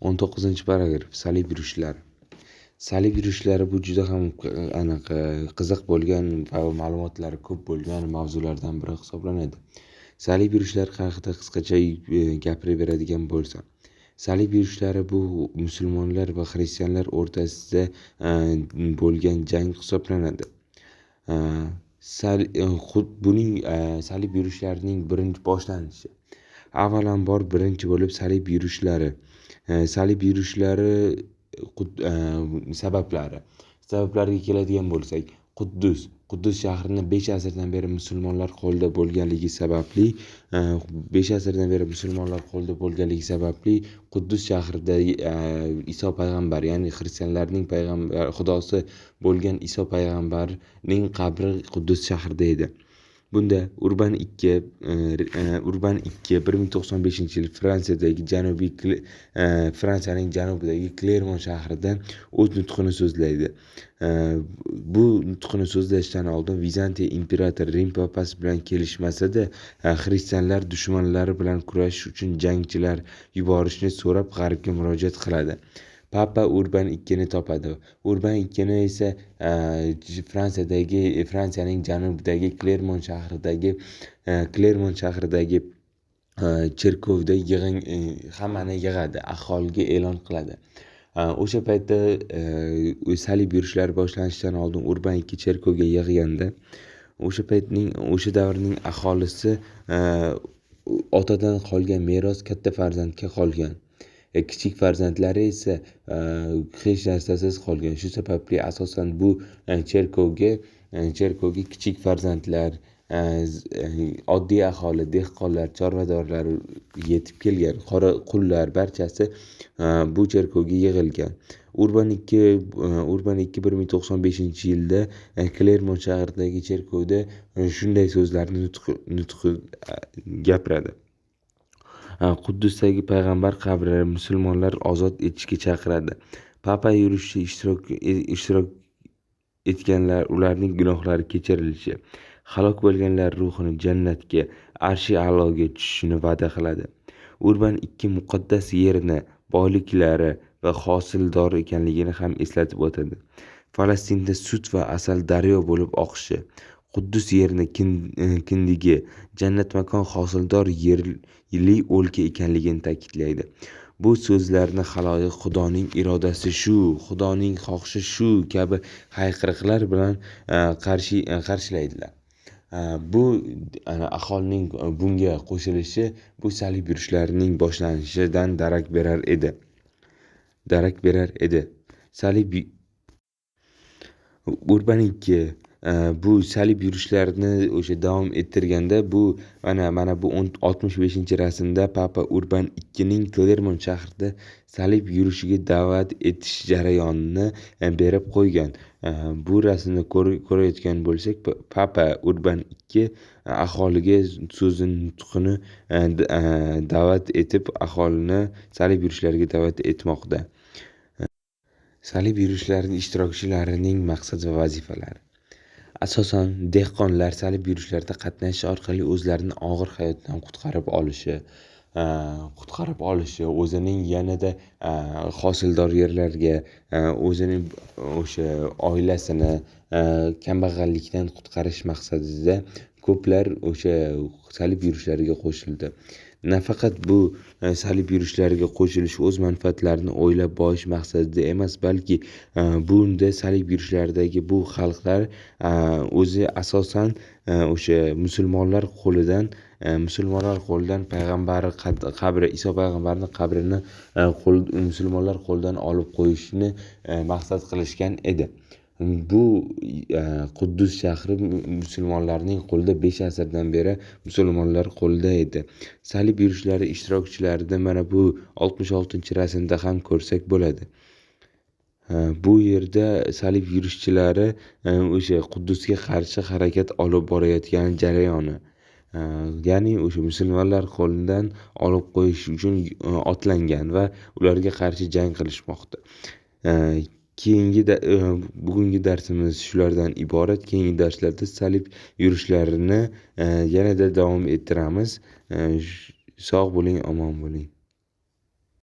19-paragraf. Salib yurishlari. Salib yurishlari bu juda ham anaqa qiziq bo'lgan va ma'lumotlari ko'p bo'lgan mavzulardan biri hisoblanadi. Salib yurishlari haqida qisqacha gapirib beradigan bo'lsam, salib yurishlari bu musulmonlar va xristianlar o'rtasida bo'lgan jang hisoblanadi. Buning salib yurishlarining birinchi boshlanishi. Avvalambor birinchi bo'lib salib yurishlari. Salib yurishlari sabablari. Sabablariga keladigan bo'lsak, Quddus shahrini 5 asrdan beri musulmonlar qo'lida bo'lganligi sababli, 5 asrdan beri musulmonlar qo'lida bo'lganligi sababli Quddus shahrida Iso payg'ambar, ya'ni xristianlarning payg'ambar xudosi bo'lgan Iso payg'ambarning qabri Quddus shahrida edi. Bunda Urban II 1095-yil Fransiyadagi janubiy Fransiyaning janubidagi Klermon shahrida o'z nutqini so'zlaydi. Bu nutqini so'zlashdan oldin Vizantiya imperatori Rim papasi bilan kelishmasa-da, xristianlar dushmanlari bilan kurashish uchun jangchilar yuborishni so'rab G'arbga murojaat qiladi. Papa Urban II ni topadi. Urban II ni esa Fransiyaning janubidagi Klermon shahridagi cherkovda hammani yig'adi, aholiga e'lon qiladi. O'sha paytda salib yurishlari boshlanishidan oldin Urban II cherkovga yig'ganda, o'sha davrning aholisi otadan qolgan meros katta farzandga qolgan. Kichik farzandlari esa hech narsasiz qolgan. Shu sababli asosan bu cherkovga kichik farzandlar, oddiy aholi, dehqonlar, chorvadorlar yetib kelgan, qora qullar barchasi bu cherkovga yig'ilgan. Urban II 1095-yilda Klermon shahridagi cherkovda shunday so'zlarni nutq gapiradi. Quddusdagi payg'ambar qabri musulmonlar ozod etishga chaqiradi. Papa yurishda ishtirok etganlar ularning gunohlari kechirilishi, halok bo'lganlar ruhini jannatga, arshi a'loga tushishini va'da qiladi. Urban II muqaddas yerini, boyliklari va hosildor ekanligini ham eslatib o'tadi. Falastinda sut va asal daryo bo'lib oqishi, Quddus yerini kindigi, jannat makon hosildor yerli o'lka ekanligini ta'kidlaydi. Bu so'zlarni xaloyiq Xudoning irodasi shu, Xudoning xohishi shu kabi hayqiriqlar bilan qarshilaydilar. Bu aholining bunga qo'shilishi bu salib yurishlarining boshlanishidan darak berar edi. Salib Urban II bu salib yurishlarini o'sha davom ettirganda, bu mana bu 65-rasmda Papa Urban IIning Klermon shahrida salib yurishiga da'vat etish jarayonini berib qo'ygan. Bu rasmni ko'rayotgan bo'lsak, Papa Urban II aholiga so'zini, nutqini da'vat etib, aholini salib yurishlariga da'vat etmoqda. Salib yurishlarining ishtirokchilarining maqsad va vazifalari. Asosan dehqonlar salib yurishlarda qatnashish orqali o'zlarini og'ir hayotdan qutqarib olishi, o'zining yanada hosildor yerlarga, o'zining o'sha oilasini kambag'allikdan qutqarish maqsadida ko'plar o'sha salib yurishlariga qo'shildi. Nafaqat bu salib yurishlariga qo'shilish o'z manfaatlarini o'ylab boyish maqsadida emas, balki bunda salib yurishlaridagi bu xalqlar o'zi asosan o'sha musulmonlar qo'lidan payg'ambar qabri, Iso payg'ambarning qabrini musulmonlar qo'lidan olib qo'yishni maqsad qilishgan edi. Bu Quddus shahri musulmonlarning qo'lida 5 asrdan beri musulmonlar qo'lida edi. Salib yurishlari ishtirokchilarida mana bu 66-rasmda ham ko'rsak bo'ladi. Bu yerda salib yurishchilari o'sha Quddusga qarshi harakat olib borayotgan jarayoni, ya'ni o'sha musulmonlar qo'lidan olib qo'yish uchun otlangan va ularga qarshi jang qilishmoqda. Bugungi darsimiz shulardan iborat. Keyingi darslarda salib yurishlarini yanada davom ettiramiz. Sog' bo'ling, omon bo'ling.